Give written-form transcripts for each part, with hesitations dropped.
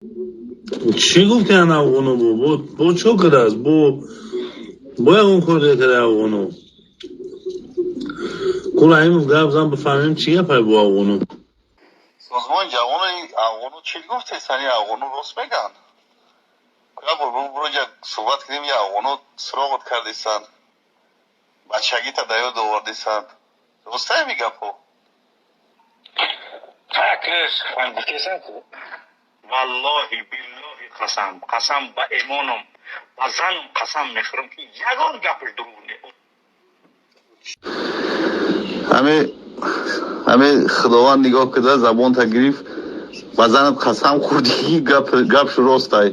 Чӣ гуфти, ан афғоно бо чо кардааст, бо ягон кор дига карда афғоно? Ку, Раҳимов, гап зан, бифаҳмем, чӣ гапай бо афғоно. Созмони ҷавонои афғоно чӣ гуфтесани? Афғоно рост мегӯянд? Як бор буроҷа суҳбат кунем. Я афғоно суроғат кардисанд, бачагита да ёд овардисанд. Ростае ми гапҳо? Так, гуфтесам, валлоҳи биллоҳи, қасам, қасам ба имоном, ба занам қасам мехӯрам, ки ягон гапаш дурӯғ не. Ҳаме Худованд нигоҳ кида, забонта гирифт, ба занат қасам хӯрдӣ, гапшу ростай.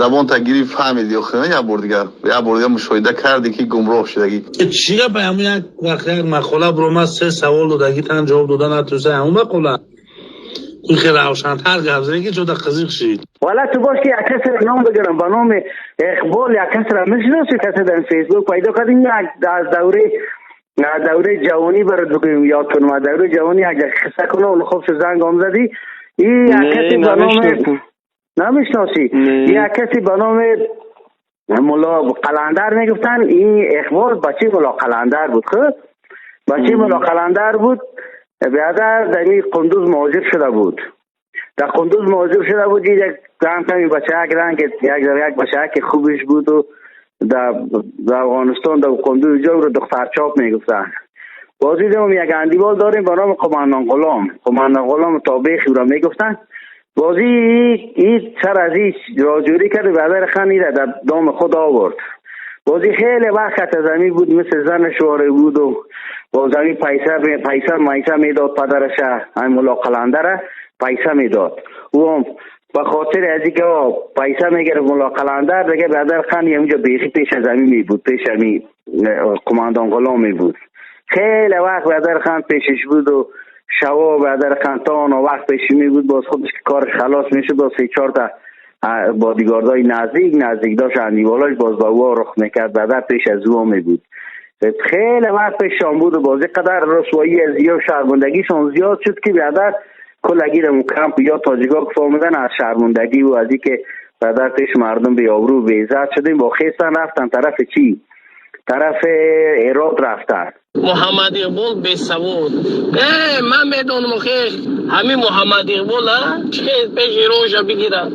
Забонта гирифт, фаҳмиди охи, як бор дигар мушоҳида кардӣ, ки гумроҳ шудагӣ. Чӣ гапай? Ҳамун як вақт як мақола биромад, се савол додагӣ, тан ҷавоб дода натуниста. Ҳамун мақола ин хеле равшантар гап зани, ки ҷода қизиқ шид. Вала ту бош, ки як касеро ном бигирам ба номи Иқбол. Як касеро мешиноси? Касе дар Фейсбук пайдо кардим, як аз давраи ҷавонӣ барот бигӯем, ёд кунам, аз давраи ҷавонӣ як қисса кунам. Хуб шуд, занг ом задӣ. И як касе ба номи, намешиносӣ? Як касе ба номи Мулло Қаландар мегуфтанд. Ин Иқбол бачаи Мулло Қаландар буд. Хуб, бачаи Мулло Қаландар буд. Биадар дар ин Қундуз муҳоҷир шуда буд, дар Қундуз муҳоҷир шуда буд. Як ранг бачаак, ранг як бачаак хубиш буд. У дар Афғонистон, дар Қундуз ҷо رو духтарчоп мегуфтанд. Бозӣ дидем, як андивол дорем ба номи Қумандан Ғулом, Қумандан Ғулом тобеи را мегуфтанд. Бозӣ ин сар аз ин راجوری کرد و برادر خان ایره در دام خود آورد. بازی خیلی وقت از زمین بود، مثل زن شواره بود و با زمین پیسه پیسه میسه میداد. پدرش، همین ملا قلندره، پیسه میداد. او هم به خاطر از اینکه پیسه میگرفت ملا قلندر دیگه، برادر خان اونجا بیخی پیش زمین می بود، پیش همی قماندان غلام می بود. خیلی وقت برادر خان پیشش بود و شوا برادر خان تا آن وقت پیش می بود. باز خودش که کارش خلاص میشد، باز سه چهار تا بادیگاردای نزدیک نزدیک داشت، اندیوالاش، باز با او رخ میکرد. بعد پیش از او می بود، خیلی وقت پیش بود و بازی قدر رسوایی از یا شرمندگیشون زیاد شد که بعد کلگی رو کمپ یا تاجیکا که فهمیدن، از شرمندگی و از اینکه بعد پیش مردم بی آبرو بی عزت شدیم، با خیستن رفتن طرف چی؟ طرف عراق رفتن. Муҳаммад Иқбол бесавод. Ман медонам, хе, ҳамин Муҳаммад Иқбол чӣ хел пеши рожа бигирад.